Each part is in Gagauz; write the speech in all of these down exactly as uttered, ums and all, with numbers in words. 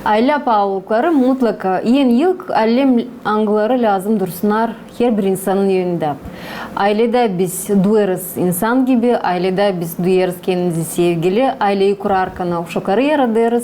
Aylä paalılıkları mutlaka en ilk alem, angıları lääzım dursunnar herbir insanın önündä. Ayledä biz duyêrız insan gibi, ayledä biz duyêrız kendimizi sevgili, ayleyi kurarkan uşakları yaradêrız,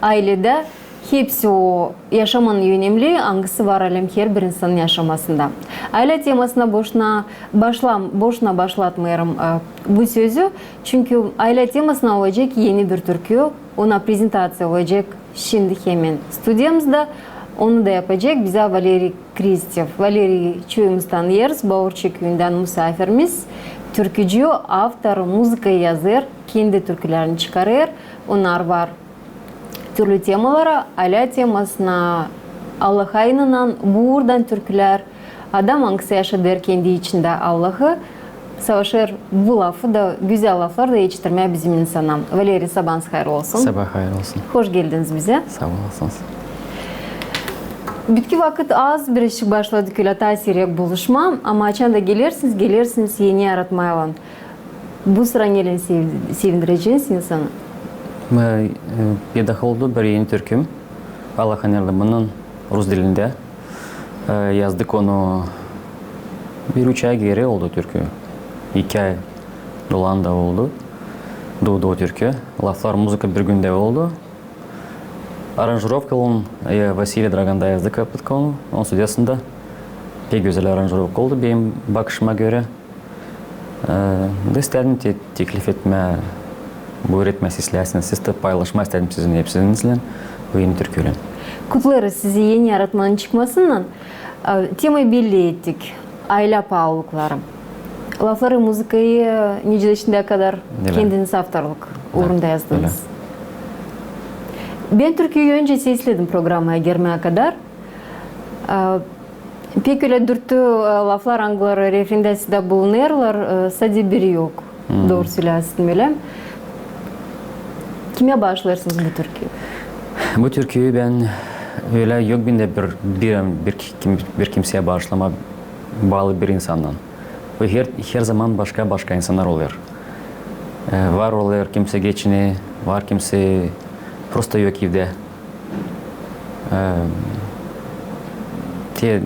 ayledä hepsi o yaşamanın önemli, angısı var alem herbir insanın yaşamasında. Aylä temasına boşuna başlam-, boşuna başlatmêêrım, e, bu sözü, çünkü aylä temasına olacek eni bir türkü, ona prezentaţiya olacek şindi hemen studiyamızda. Onu da yapacek bizä Valeriy Kristev. Valeriyi çoyumuz tanıyêrız, Baurçı küüyündän musaafirimiz, türkücü, avtor, muzıka yazêr, kendi türkülerini çıkarêr. Onnar var türlü temalara, aylä temasına, Allaha inanan, buurdan türkülär. Adam, angısı yaşadêr kendi içindä Allahı, savaşêr bu lafı da, gözäl laflar da etiştirmää bizim insana. Valeriy, sabaanız hayır olsun. Sabaa hayır olsun. Hoş geldiniz bizä. Saa olasınız. Bitki vakıt az birazcık başladık ölä taa siirek buluşmaa, ama açan da gelersiniz, gelersiniz eni yaratmaylan. Bu sıra neylän sev-, sevindireceniz insanı? E, e, bir dä oldu bir eni türküm. Allahan yardımınnan rus dilindä. E, yazdık onu bir üç ay geeri oldu türkü. İki ay dolan da oldu. Duudu o türkü. Laflar, muzıka bir gündä oldu. Aranjirovkalan, e, Vasiliy Draganda yazdık yaptık onu. Onun sudesında pek gözäl aranjirovka oldu benim bakışıma görä. E, da istedim te-, teklif etmää, buyur etmää, siz isteersiniz, siz dä paylaşmaa istedim sizinnän, hepsininnän bu eni türküyü. Kutlêêrız sizi eni yaratmanın çıkmasınnan. E, temayı belli ettik. Aylä paalılıkları. Lafları, muzıkayı, e, nicä şindiyä kadar kendiniz avtorluk uurunda yazdınız. Bän türküyü öncä sesledim programaya girmää kadar. E, pek ölä dürtü, e, laflar, angıları refrendä sizdä bulunêrlar, e, sade biri yok. Dooru söläsin, ölä. Kimä baaşlêêrsınız bu türküyü? Bu türküyü bän ölä yok bendä bir, bir, bir kim-, bir kimseyä baaşlamaa baalı bir insannan. Bu her, her zaman başka-başka insannar olêr. E, var olêr kimsey geçinä, var kimsey prosto yok evdä. E, te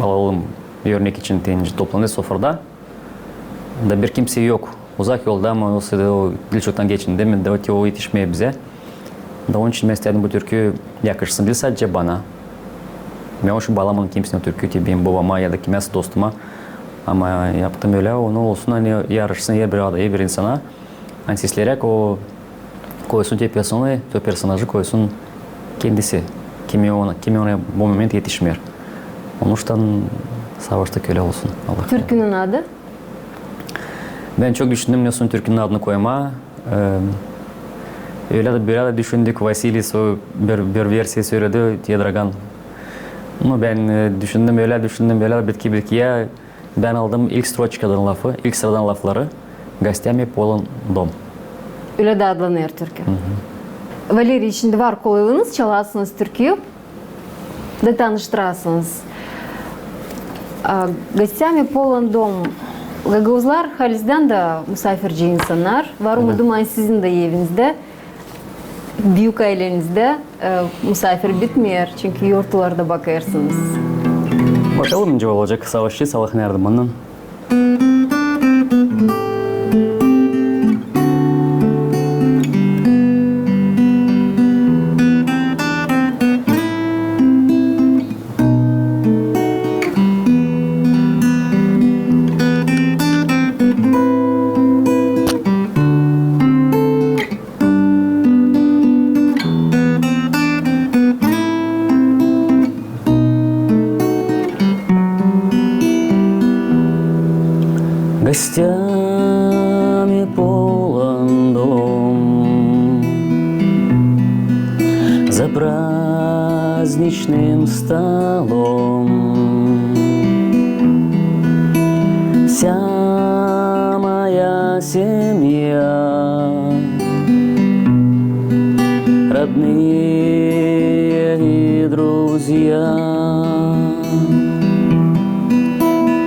alalım örnek için, te nicä toplanêr sofrada. Da bir kimsey yok. Uzak yolda, ama olsa da o diil çoktan geçindi, da o etişmeer bizä. Da onun için bän istedim bu türkü yakışsın. Diil sadecä bana. Bän onun için baalamadım kimseyi o türküyü, te benim bobama ya da kimäsä dostuma. Ama yaptım ölä, onu olsun, ani yarışsın herbir, herbir insana. Ani sesleerek o koysun te personayı, te personajı koysun kendisi. Kimi ona, kimi ona bu moment etişmeer. Onuştan savaştık ölä olsun. Allah. Türkünün adı? Bän çok düşündüm, nesoy türkünün adını koymaa. E, ölä dä, bölä dä düşündük, Vasiliy soy bir, bir versiya söledi, Tedragan. No, bän, e, düşündüm, ölä düşündüm, ölä dä bitki-bitkiyä bän aldım ilk stroçkadan lafı, ilk sıradan lafları. «Гостями полон дом». Ölä dä adlanêr türkü. Valeriy, şindi var kolaylıınız, çalasınız türküyü da tanıştırasınız. A, «Гостями полон дом». Gagauzlar halizdän dä musaafirci insannar. Var umudım, ani sizin dä evinizdä, büük aylenizdä, e, musaafir bitmeer, çünkü yortularda bakêrsınız. Bakalım, nicä olacek. Savaşacez Allahın yardımınnan. Гостями полон дом за праздничным столом. Вся моя семья, родные и друзья.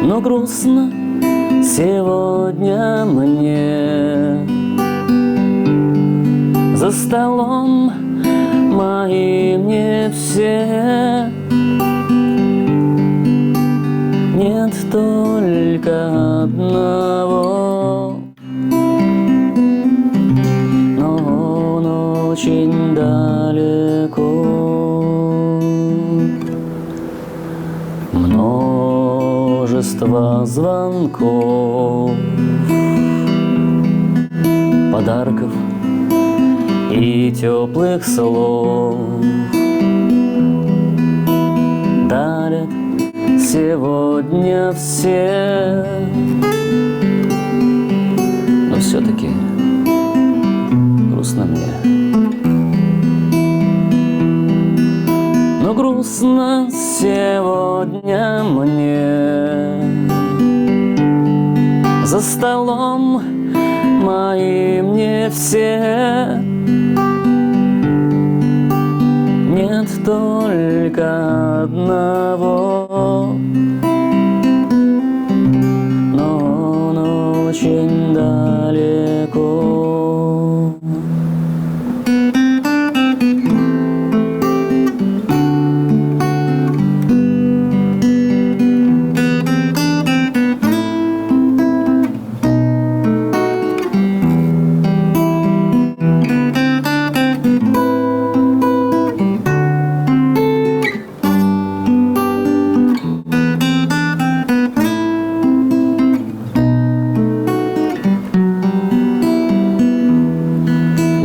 Но грустно сегодня мне. За столом мои все, нет только одного, но он очень далеко. Множество звонков, подарков и тёплых слов дарят сегодня все. Но всё-таки грустно мне. Но грустно сегодня мне. За столом моим не все. Нет только одного, но он очень далеко.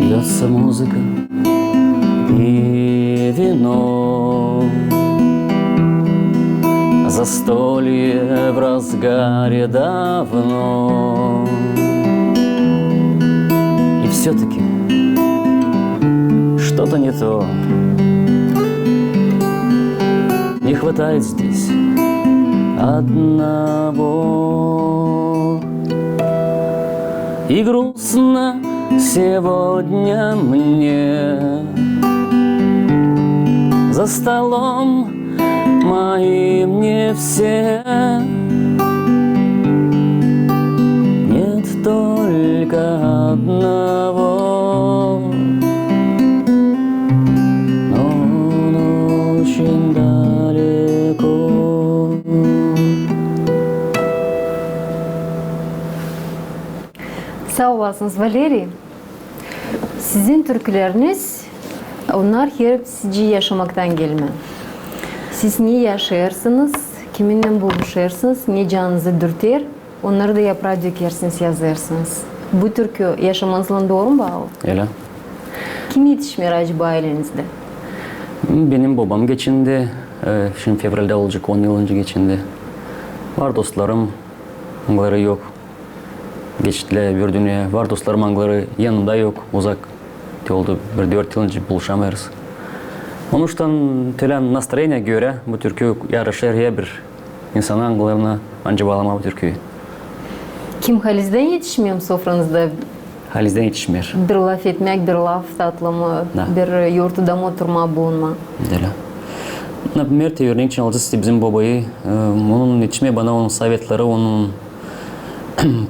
Льётся музыка и вино, застолье в разгаре давно. И всё-таки что-то не то. Не хватает здесь одного. И грустно сегодня мне. За столом моим не все. Нет только одного, но он очень далеко. Saa olasınız, Valeriy. Sizin türküleriniz, onnar hepsicii yaşamaktan gelmä. Siz ne yaşêêrsınız, kiminnän buluşêrsınız, ne canınızı dürter, onnarı da yapraa dökersiniz, yazêrsınız. Bu türkü yaşamanızlan dooru mu baalı? Ölä. Kim etişmeer acaba aylenizdä? Benim bobam geçindi, e, şindi fevraldä olacek on yılınca geçindi. Var dostlarım, angıları yok. Geçtilär öbür dünneyä. Var dostlarım, angıları yanımda yok, uzak. Te oldu bir dört yılınca buluşamêêrız. Onuştan tölä nastroeniya görä bu türkü yaraşêr herbir insana, angılarına ancak baalamaa bu türküyü. Kim halizdän etişmeer mi sofranızda? Halizdän etişmeer. Bir lafetmäk, bir laf tatlama, bir yortuda mı oturmaa, bulunmaa. Ölä. Naprimer, te örnek için alacez bizim bobayı, e, onun etişmeer bana, onun sovetleri, onun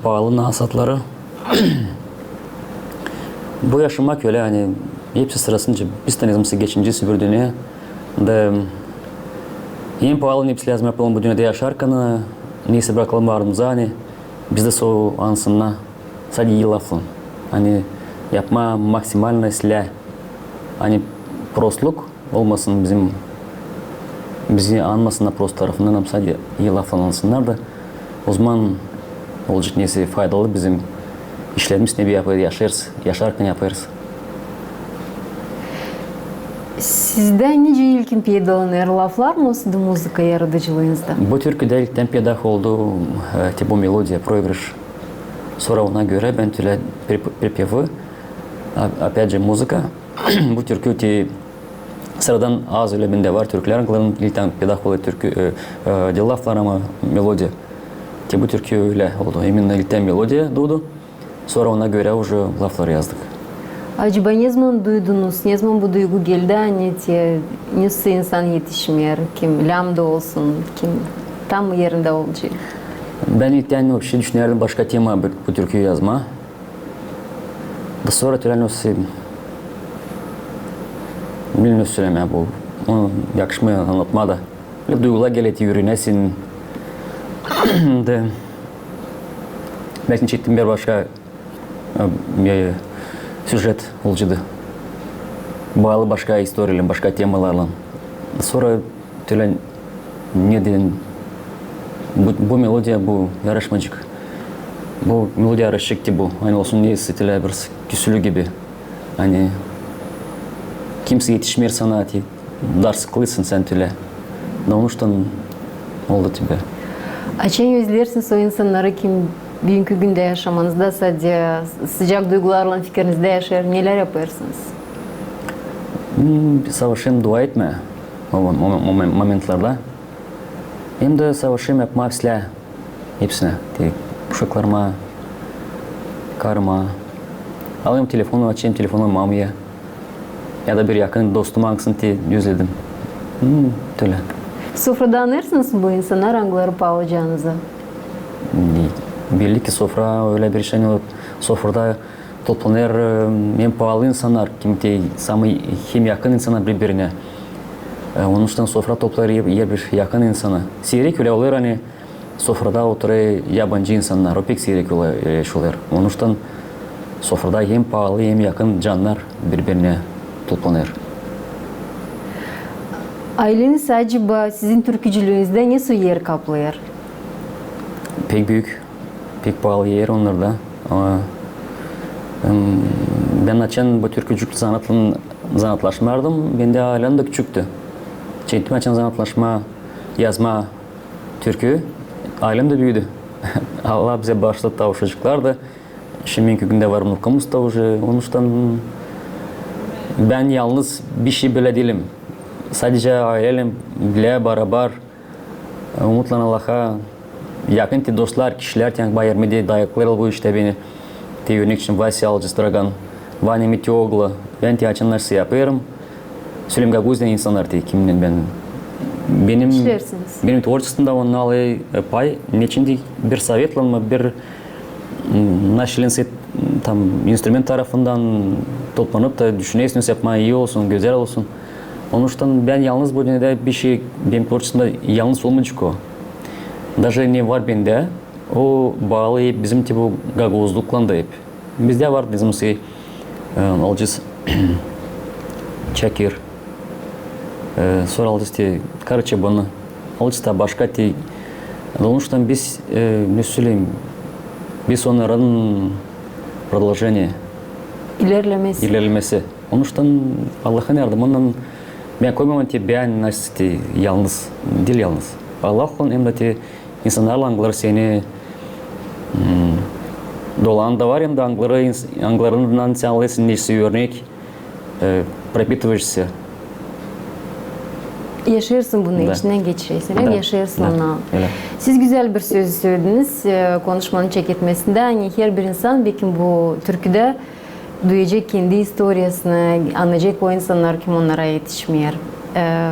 paalı nasatları. Bu yaşamak ölä, ani hepsi sırasınca biz tanıyız, mesela geçinci süpürdüünü da en paalı, ne biz lääzım yapalım bu dünnedä yaşarkan, ne ise brakalım ardımıza, ani bizdä sä ansınnar, sade laflan. Ani yapmaa maksimalno islää. Ani prostluk olmasın bizim, bizi anmasınnar prost tarafından, ama sade laflan ansınnar da, ozaman olacek ne ise faydalı bizim işlerimiz, ne biz yapêrız, yaşêêrız, yaşarkan yapêrız. Sizdä nicä ilkin peydalanêr, laflar mı, yoksa da muzıka yaradıcılıınızda? Bu türküdä ilktän peydah oldu, e, te bu melodiya, proigriş. Sora ona görä bän tölä pri-, pripevi, a-, опять же, muzıka. Bu türkü te sıradan az ölä bendä var türkülär, angıların ilktän peydah olêr türkü, e, e, diil laflar, ama melodiya. Te bu türkü ölä oldu. İmенно ilktän melodiya duudu. Sora ona görä uje lafları yazdık. Acaba nezaman duydunuz, nezaman bu duygu geldi, ani te, ne ise insan etişmeer, kim läämda olsun, kim tam erindä olacek? Bän ilktän вообще düşünärdim başka tema bu, bu türküyü yazmaa. Da sora tölä ne ise, bilmeerim, sölemää bu onu yakışmêêr annatmaa da. Ölä duygular geler, te üürenäsin. Da bän çektim bir başka, e, e, süjet olaceydı. Baalı başka istoriyalarlan, başka temalarlan. Sora tölä, ne deyim, bu, bu melodiya, bu yaraşmayacek. Bu melodiya yaraşacek te bu. Ani olsun, ne isteerlär, bir küsülü gibi. Ani kimsey etişmeer sana, te dar sıkılırsın sän tölä. Da onuştan oldu te bä. Açan özlersiniz o insannarı, kim büünkü gündä yaşamanızda sade sıcak duygularlan fikirinizdä yaşêêr, nelär yapêrsınız? Hmm, savaşêrım dua etmää o, o, o momen-, momentlarda. Hem dä savaşêrım yapmaa islää hepsinä. Te uşaklarıma, karıma. Alêrım telefonu, açêrım telefonu mamaya. Ya da bir yakın dostuma, angısını te özledim. Hmm, tölä. Sofrada anêêrsınız mı bu insannarı, angıları paalı canınıza? Belli ki sofra ölä bir şey, ani sofrada toplanêr, e, hem paalı insannar, kim te samıı hem yakın insannar biri-birinä. E, onuştan sofra toplar hem, hem bir yakın insanı. Siirek ölä olêr, ani sofrada oturêr yabancı insannar, o pek siirek ölä, ölä iş olêr. Onuştan sofrada hem paalı, hem yakın cannar biri-birinä toplanêr. Ayleniz acaba sizin türkücülüünüzdä nesoy er kaplêêr? Pek büük, pek paalı er onnarda. Ama, em, bän açan bu türkücülük zanaatlan-, zanaatlaşmardım, bendä aylem dä küçüktü. Çektim açan zanaatlaşmaa, yazmaa türkü, aylem dä büüdü. Allah bizä baaşladı, taa uşacıklar da. Şindi büünkü gündä var vnukamız da uje. Onuştan bän yalnız bişey bölä diilim. Sadecä aylem bilä barabar. Umutlan Allaha, yakın te dostlar, kişilär, te bana yardım eder, dayaklêêr bu iştä beni. Te örnek için Vasya Alcı-Dragan, Vanya Meteoğlu, bän te açan nasıl yapêrım. Söleyim, gagauz insannar te, kinnän bän, benim, benim tvorçestvomda onnar alêr, e, pay, neçin te bir sovetlanma, bir, m, naşilensä, tam instrument tarafından toplanıp da düşünersiniz yapmaa, ii olsun, gözäl olsun. Onuştan bän yalnız bu dünnedä bişey, benim tvorçestvomda yalnız olmayacek o. Daje ne var bendä, o baalı hep bizim te bu gagauzluklan da hep. Bizdä var bizim şey, e, alacez Çakir, e, sora alacez te Karaçobanı, alacez taa başka te, onuştan biz, e, ne söleyim, biz onnarın продолжение. İlerlemesi. İlerlemesi. Onuştan Allahın yardımınnan bän koymêêrım te bän nasıl te yalnız, diil yalnız. Allah olan hem dä te insannarlan, angıları seni, m, dolanında var, hem dä angıları ins-, angılarından sän alêrsın neşey örnek, e, пропитываешься. Yaşêêrsın bunu, içindän geçirersin, hem yaşêêrsın onunnan. Siz gözäl bir söz sölediniz, e, konuşmanın çeketmesindä, ani herbir insan, bekim bu türküdä duyacek kendi istoriyasını, annayacek o insannar, kim onnara etişmeer. E,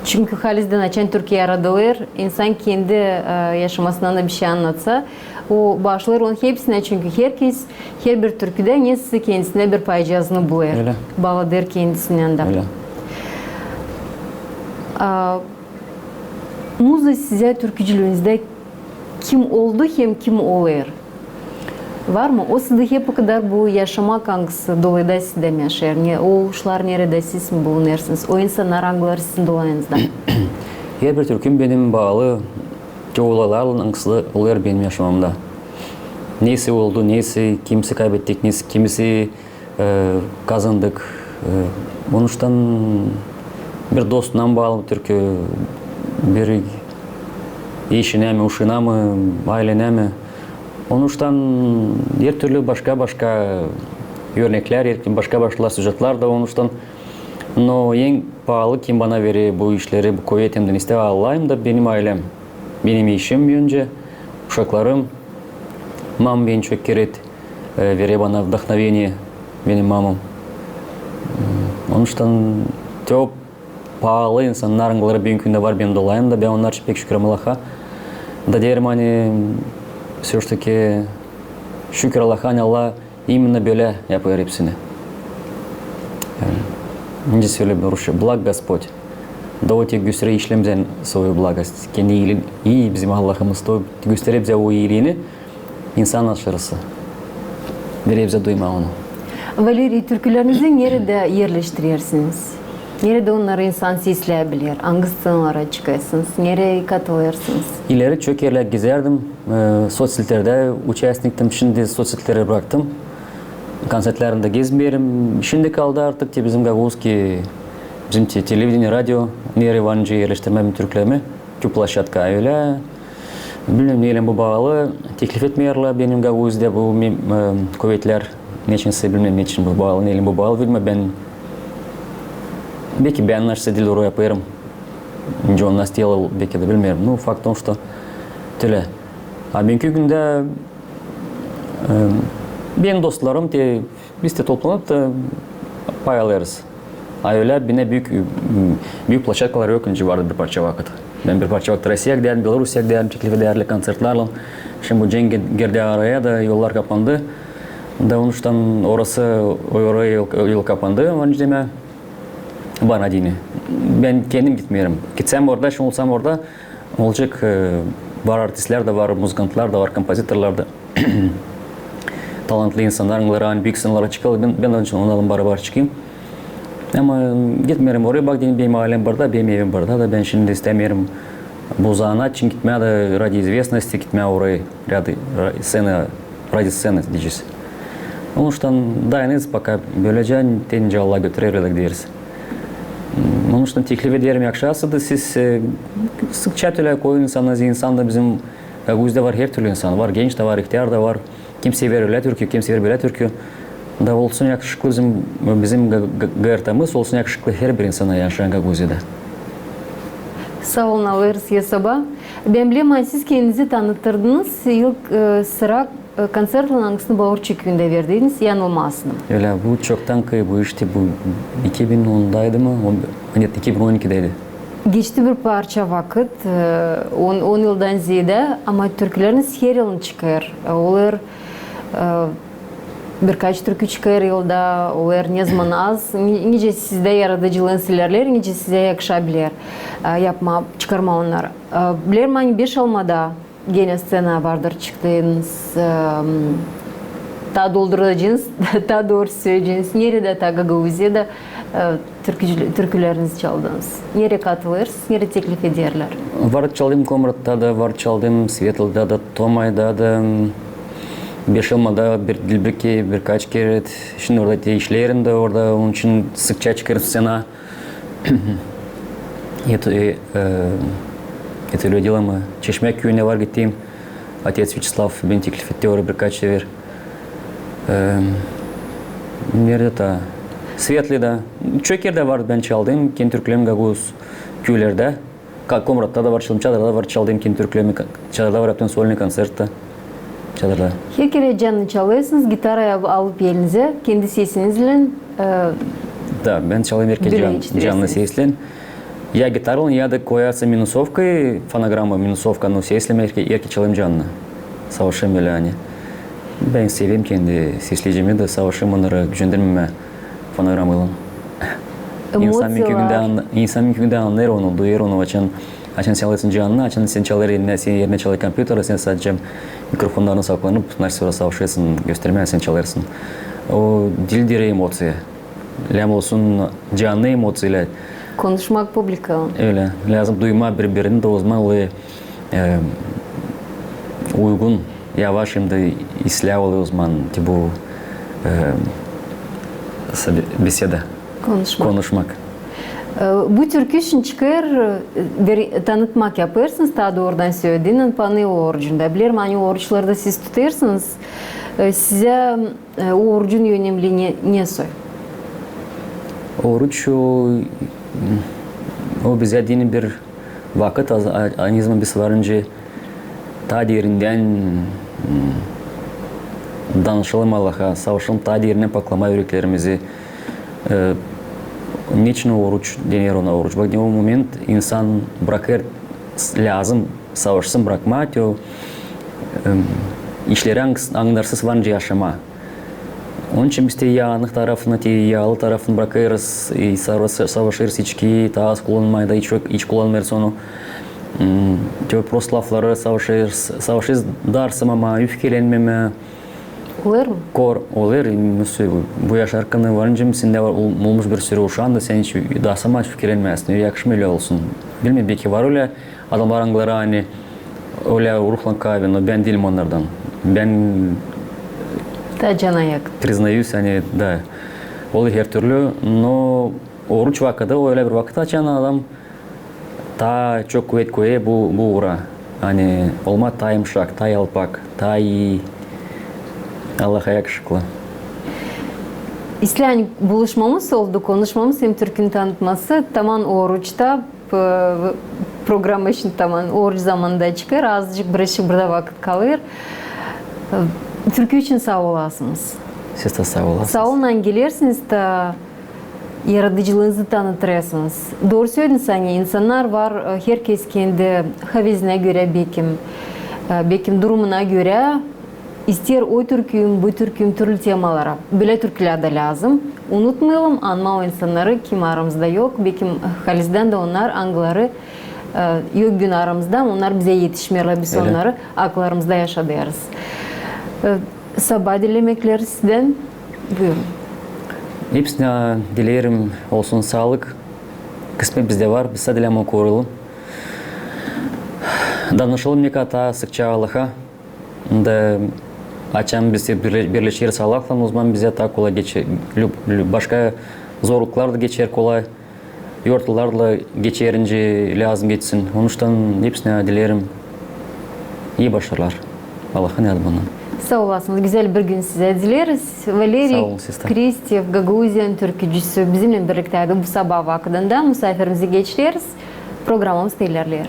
çünkü halizdän açan türkü yaradılêr, insan kendi, e, yaşamasından da bişey annatsa, o baaşlêêr onun hepsinä, çünkü herkez, herbir türküdä nesä kendisindä bir paycazını bulêr. Baladêr kendisinnän dä. A, muza sizä türkücülüünüzdä kim oldu hem kim olêr? Var mı? O sizdä hep okadar bu yaşamak, angısı dolayda sizdä yaşêêr. Ne, o uşlar neredä siz mi bulunêrsınız? O insannar, angıları sizin dolayınızda. Herbir türküm benim baalı te olaylarlan, angısı olêr benim yaşamamda. Neysä oldu, neysä, kimisi kaybettik, neysä, kimisi e, kazandık. E, onuştan bir dostunnan baalı türkü, bir eşinä mi, uşuna mı, aylenä mi. Onuştan hertürlü başka-başka örneklär, her-, başka-başka süjetlar da onuştan. No en paalı, kim bana verer bu işleri, bu kuvet hem dä neysä, Allahım da benim aylem. Benim eşim öncä, uşaklarım, mamam beni çok kerä e, verer bana вдохновение, benim mamam. M, onuştan çok paalı insannar, angıları büünkü gündä var benim dolayımda, bän onnar için pek şükür Allaha. Da deerim, ani всё ж таки şükür Allaha, ani Allah именно bölä yapêr hepsini. Yani. Nicä söleyim rusça, благ Господь. Da o te gösterer işlemizän свою благость. Kendi iilii, ii bizim Allahımız, da o gösterer bizä o iiliini insan aşırısı. Verer bizä duymaa onu. Valeriy, türkülerinizi neredä erleştirersiniz? Neredä onnarı insan seslää biler? Angı sţenalara çıkêrsınız? Neredä katılêrsınız? İleri çok erlär gezärdim. E, sotsetlerdä uçastniktim, şindi sotsetleri braktım. Konsertlerdä gezmeerim. Şindi kaldı artık te bizim gagauzski, bizim te-, televideniye, radio, neredä var nicä erleştirmää benim türkülerimi. Tü ploşadka ölä. Bilmeerim, neylän bu baalı. Teklif etmeerlär benim Gagauziyada bu mem-, e, kuvetlär. Neçinsä bilmeerim, neçin bu baalı, neylän bu baalı, bilmeerim. Bän, beki bän nasıl diil orayı yapêrım. Nicä onnar isteerlär, beki dä bilmeerim. Nu, fakt o, что tölä. A büünkü gündä, e, benim dostlarım te, biz te toplanıp ta pay alêrız. A ölä bendä büük, büük ploşadkalar yok, nicä vardı bir parça vakıt. Bän bir parça vakıt Rossiyaya gidärdim, Belorussiyaya gidärdim, teklif edärdim konsertlärlän. Şindi bu cenk gir-, girdi araya da yollar kapandı. Da onuştan orası, o oraya yol, yol kapandı, var nicä demää. Bana deyni. Bän kendim gitmeerim. Gitsem orada, şindi olsam orada, olacek, e, var artistlär dä var, muzıkantlar da var, kompozitorlar da. Talantlı insannar, angıları ani büük sţenalara çıkêrlar, bän, bän dä onunnan barabar çıkêrım. Ama gitmeerim oraya, bak deyni, benim aylem burada, benim evim burada da, bän şindi istämeerim bu zanaat için gitmää da ради известности gitmää oraya, ради, ra-, сцена, ради сцены deyecez. Onuştan dayanêrız пока bölecä, te nicä Allah götürer, ölä gideriz. Onuştan teklif ederim, yakışasıydı, siz, e, sıkça tölä koyun insanı, insan da bizim Gagauziyada var hertürlü insan. Var genç dä var, ihtär dä var. Kim sever ölä türkü, kim sever bölä türkü. Da olsun yakışıklı bizim, bizim G-, G-, GRT-mız olsun yakışıklı herbir insana yaşayan Gagauziyada. Saa olun, alêrız esaba. Bän bilerim, ani siz kendinizi tanıttırdınız ilk, e, sıra, e, konsertlän, angısını Baurçik küüyündä verdiniz, yanılmazsam. Ölä, bu çoktan kıy bu iş, bu iki bin ondaydı mı? On, нет, iki bin on ikidäydi. Geçti bir parça vakıt, e, on, on yıldan zeedä, ama türküleriniz her yılın çıkêr. E, olêr, e, birkaç türkü çıkêr yılda, olêr nezaman az. Ni-, nicä sizdä yaradıcılıınız ilerleer, nicä sizä yakışa biler, e, yapmaa, çıkarmaa onnarı. E, bilerim, ani Beşalmada genä sţenaya vardır çıktınız, e, taa dolduracınız, taa doorusu söleyeceniz, neredä taa Gagauziyada, e, türkücü-, türkülerinizi çaldınız? Neredä katılêrsınız, neredä teklif ederlär? Var çaldım Komratta da, var çaldım Svetlıda da, Tomayda da, Beşalmada bir, bir, birkaç kerä. Şindi orada te işleerim dä orada, onun için sıkça çıkêrım sţenaya. Это, e, e, это люди, ama Çeşmä küüyünä var gittim. Отец Вячеслав beni teklif etti oraya birkaç sefer. E, neredä taa? Svetlıda. Çok erdä var bän çaldım kendi türkülerimi gagauz küülerdä. Ka-, Komratta da var çaldım, Çadırda da var çaldım kendi türkülerimi. Ka-, Çadırda var yaptım сольный koncert dä. Çadırda. Herkerä canlı çalêrsınız, gitarayı al-, alıp elinizä, kendi sesinizlän, e, Da, bän çalêrım herkerä can-, canlı seslän. Ya gitaraylan, ya da koyêrsın minusovka, fonogramma, minusovka, no seslän herkerä, herkerä çalêrım canlı. Savaşêrım ölä ani. Bän severim kendi sesleyicimi dä, savaşêrım onnarı gücendirmemää fonogrammaylan. İnsan bir gün dä an-, insan bir gün dä annêêr onu, duyêr onu, açan, açan çalêrsın canlı, açan sän çalêr erinä, senin erinä çalêr kompüter, sän sadecä mikrofonnarına saklanıp, nasıl savaşêrsın, göstermää, sän çalêrsın. O diil direk emoţiya. Lääzım olsun canlı emoţiyalar. Konuşmak publikaylan. Ölä. Lääzım duymaa biri-birini dä, ozaman olêr, e, uygun, yavaş hem dä islää olêr ozaman te bu, e, sa-, beseda. Konuşmak. Konuşmak. E, bu türkü için çıkêr, e, bir tanıtmak yapêrsınız, taa doorudan sölediniz, Panay orucunda. Bilerim, ani oruçlarda siz tutêrsınız. E, sizä, e, orucun önemlii ne, ne soy? Oruç o, o bizä deyni bir vakıt, a, a, ani zaman biz var nicä taa derindän, mm, danışalım Allaha, savaşalım taa derindän paklamaa üreklerimizi. E, neçin oruç dener ona oruç? Bak, o moment insan brakêr, s-, lääzım savaşsın brakmaa te o, em, işleri, ang-, annarsız var nicä yaşamaa. Onun için biz te yaanık tarafını, te yaalı tarafını brakêrız, e, sava-, savaşêrız içki, taa az kullanmaya da hiç, hiç kullanmêêrız onu. Hmm, te prost lafları savaşêrız, savaşêrız darsım ama üfkelenmemää. Olêr mı? Kor, olêr, bu yaşarkan varınca sendä var, ol-, olmuş bir sürü uşan da sän hiç darsım hiç üfkelenmeersin, yakışmêêr ölä olsun. Bilmeerim, beki var ölä adamnar, angıları ani ölä ruhlan kaavi, no bän diilim onnardan. Bän... Taa cana yakın. Признаюсь, ani, da, olêr hertürlü, no oruç vakıdı, o ölä bir vakıt, açan adam taa çok kuvet koyêr bu, bu uura. Ani olmaa taa yımşak, taa yalpak, taa ii, Allaha yakışıklı. İslän buluşmamız oldu, konuşmamız hem türkünün tanıtması taman oruçta, p-, programa için taman oruç zamanında çıkêr, azıcık birazcık burada vakıt kalêr. Türkü için saa olasınız. Siz dä saa olasınız. Saa olun, ani gelersiniz da yaradıcılıınızı tanıtêrsınız. Dooru sölediniz, ani insannar var, e, herkez kendi havezinä görä, bekim, e, bekim durumuna görä isteer o türküyü, bu türküyü, türlü temalara. Bölä türkülär dä lääzım. Unutmayalım anmaa o insannarı, kim aramızda yok. Bekim halizdän dä onnar, angıları, e, yok gün aramızda, onnar bizä etişmeerlär, biz onnarı aklarımızda yaşadêrız. E, Sabaa dilemekleri sizdän. Buyurun. Hepsinä dileerim olsun saalık. Kısmet bizdä var, biz sade dilemää koruyalım. Danışalım nekaa taa sıkça Allaha. Da açan biz birle-, birleşeriz Allahlan, ozaman bizä taa kolay geçer. Lü-, lü-, başka zorluklar da geçer kolay. Yortular da geçerince lääzım geçsin. Onuştan hepsinä dileerim ii başarılar Allahın yardımınnan. Saa olasınız. Gözäl bir gün sizä dileeriz. Valeriy Kristev, Gagauziyanın türkücüsü, bizimnän birliktäydi bu sabaa vakıdında. Musaafirimizi geçleriz. Programamız ilerleer.